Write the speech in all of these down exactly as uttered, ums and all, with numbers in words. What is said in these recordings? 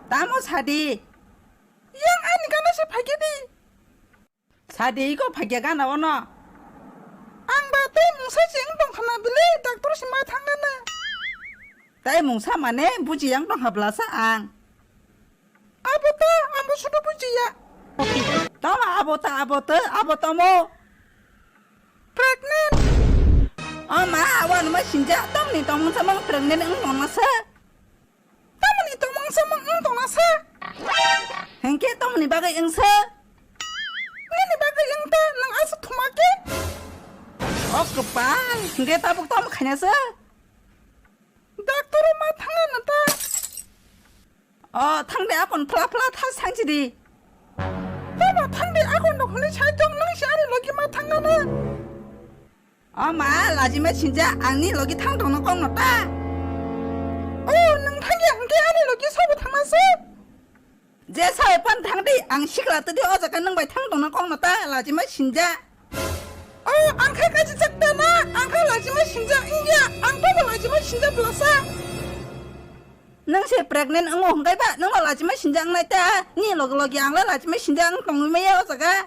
Tamo sadi. Yang ani gana se phaikhe di. Sadi iko phaikhe gana ono. Ang ba tei mungsa se wng tong khana bili doctor se ma thangana. Tei mungsa mane buji yang tong habla sa ang. Abo ta, abo sudu bujiya. Tama abo ta, abo ta, abo tamo. Pregnant. O ma, awan ma sinja, tamni tongmung samung pregnant wng tongna sa. Tamni tongmung samung wng tongna sa. Hengke tamni bagwi wng sa. Nini bagwi wng ta, nang asa thuma ke. O kwpal, hengke tabuk tam khaina sa. Doctor ma thangna ta. O, thangde akon phla phla tha sangchidi. Tamo thangde akon no hwnwi sai tong, nang se ani logi ma thangna na. O ma, lajima sinja, angni logi thang tongno kong no ta. O, nang thangya hwnkhe ani logi sabo thangna se. Je sai pan thangdi, ang sikla tidi o jaga nang bai thang tongno kong no ta, lajima sinja. O, ang kha kachi chak ta na, ang kha lajima sinja wngya, ang tamo lajima sinja blasa. Nang se pregnant wngo hwnkhe ba, nang lajima sinja wngnai ta, ni logi logi ang lajima sinja wng tongwi maya o jaga.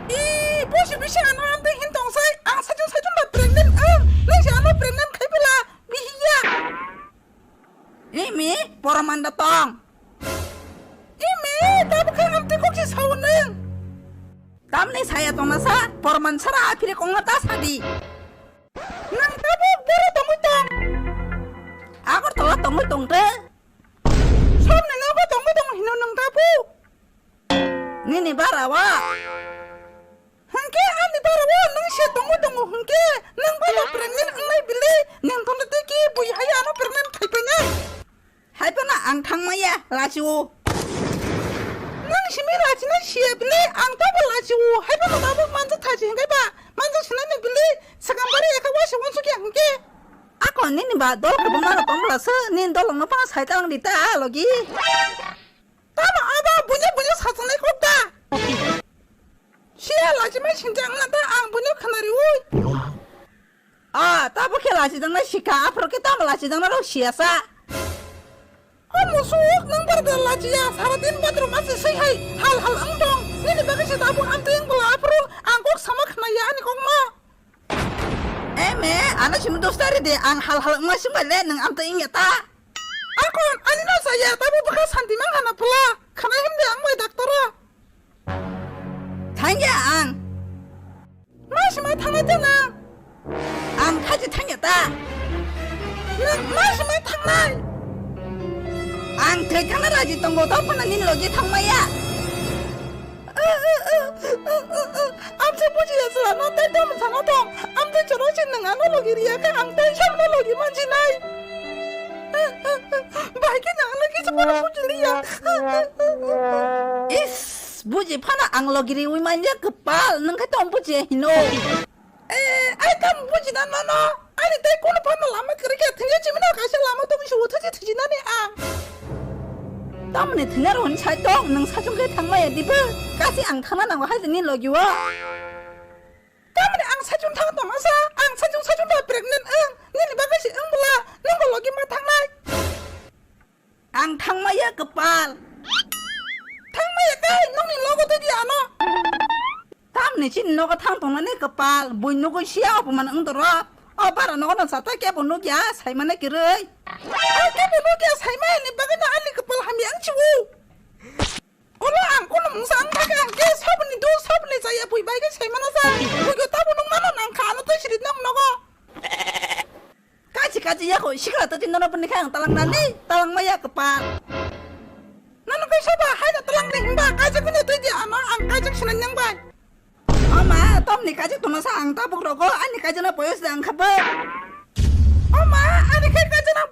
I, bosi bisi ano amtwi hin tong sai, ang sajung sajung ba pregnant wng, nang se ano pregnant khai pila, bihiya. Imi, poromanda tong. Imi, tabuk khe amtwi kok se sao nang. Tamni saya tongna sa, porman sara aphiri kongna ta sadi. Nang tabuk boro tongwi tong. Agartala tongwi tong de. Somni nogo tongwi tong hino nang tabuk. Nini bara wa. Hwnkhe ani bara wa nang se tongwi tongo hwnkhe nang ba pregnant wngnai bili nang tongna tei ki bui hai ano pregnant khai painai. Hai phano ang thangmaya, lachio. Nang simi lachina siya bili, ang tabo lachio. Hai phano tabuk manjak thachi hwnkhe ba, manjak sinani bili, sakang bari ekha waisa wansukya hwnkhe. Ako nini ba dol kwbangma rok tong bwla se, nini dol wngno phano sai ta wng di ta, a logi. Tamo abo buino buino sajaknai kok da. Siya lachima sinjak wngna ta, ang buino khwnariui. Ah, tabo khe lachijaknai sikha, aphuru khe tamo lachijaknai rok siyasa. O musuk, nang bar da lachiya, sara din bathroom ma se sai hai, hal hal wng tong. Nini bagwi se tabuk amtwi wng bwla aphuru ang kok sama khwnaya ani kokno. Eh me, ano simi dos tari de, ang hal hal wngma sing bai le, nang amtwi wngya ta. Akon, ani no saya, tabuk bwkha santi mang hana pula. Khwnai him de ang bai doctor o. Thangya ang. Ma sima thangnai ta nang? Ang khachi thangya ta? Nang ma sima thangnai? Ang thwi thangna raji tongo, tei phano nini logi thangmaya. Amsa bujiya sala no tei tamo sana tong. Amsa choro si nang ano logi riya kha ang tei sam no logi manjinai. Bahai khe nang ano kisa phano buji liya. Is, buji phano ang logi riwi manya kwpal, nang khe tong bujiya hino. Eh, ai tamo bujina nono. Ani tei kono phano lama kwrwi khe thwngya chimino kaisa lama tongwi se uthachi thwijinani ang. Tamoni thwngya roni sai tong, nwng sachung khe thangmaya dibo? Kasi ang thangna nango hai nini logi o. Tamoni ang sachung thang tongma sa, ang sachung sachung da pregnant wng, nini bagwi se wng bwla, nwng bo logi ma thangnai. Ang thangmaya kwpal. Thangmaya kai, nokni logo twi di ano. Tamni chini nogo thang tongnani kwpal, bui nugui sia opoman wng doro. O bara nogo no chata kebo nukya, saimane kwrwi. O kebo nukya, saimaya ni bagwi no ani kwpal hamya wng chiu. Ulo ang kuno mungsa wng thaka ang ke sabni do sabni chaya bui bai ke saimana sa. Bui ko tabo nung mano nang kha ano twi siri nok nogo. Kachi kachi yako sikla to tinno bini kha ang talang nani, talang maya kwpal. Nano kaisa ba hai da talang ni himba kaisa kuno twi di ano ang kaisa sinai nang bai. O ma, tomni kaisa tongna sa ang tabuk rogo, ani kaisa na boyos da ang khabo. O ma, ani khai kaisa na